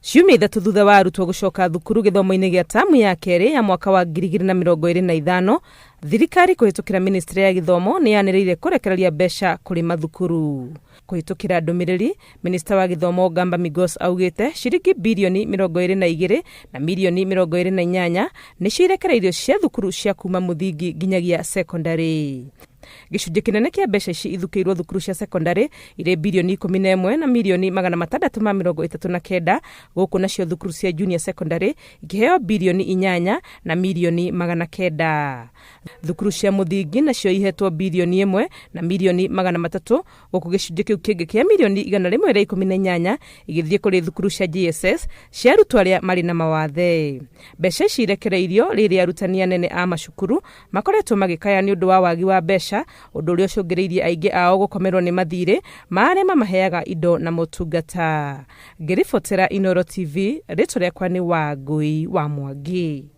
Ciumia 3 thutha wa arutwo gũcoka thukuru gĩthomo-inĩ gĩa tamu ya kerĩ ya mwaka wa 2025, thirikari kũhĩtũkĩra ministry ya gĩthomo nĩ yanĩrĩire kũrekereria mbeca kũrĩ mathukuru. Kũhĩtũkĩra ndũmĩrĩri, minista wa gĩthomo Gamba Migos augĩte ciringi birioni 22 na mirioni 28 nĩcio irekereirio cia thukuru cia kuma mũthingi nginyagia sekondarĩ. Gĩcunjĩ kĩnene kĩa mbeca ici ithukĩirwo thukuru cia sekondarĩ irĩ birioni 11 na mirioni 639, gũkũ nacio thukuru cia junior secondary ikĩheo birioni 8 na mirioni 900. Thukuru cia mũthingi nacio ihetwo birioni 1 na mirioni 300, gũkũ gĩcunjĩ kĩu kĩngĩ kĩa mirioni 118 igĩthiĩ kũrĩ thukuru cia JSS cia arutwo arĩa marĩ na mawathe. Mbeca ici irekereirio rĩrĩa arutani anene a macukuru makoretwo magĩkaya nĩ ũndũ wa wagi wa mbeca, ũndũ ũrĩa ũcũngĩrĩirie aingĩ ao gũkomerwo nĩ mathirĩ ma arĩa mamaheaga indo na motungata. Ngĩribotera Inooro TV, rĩtwa rĩakwa nĩ Wangũi wa Mwangi.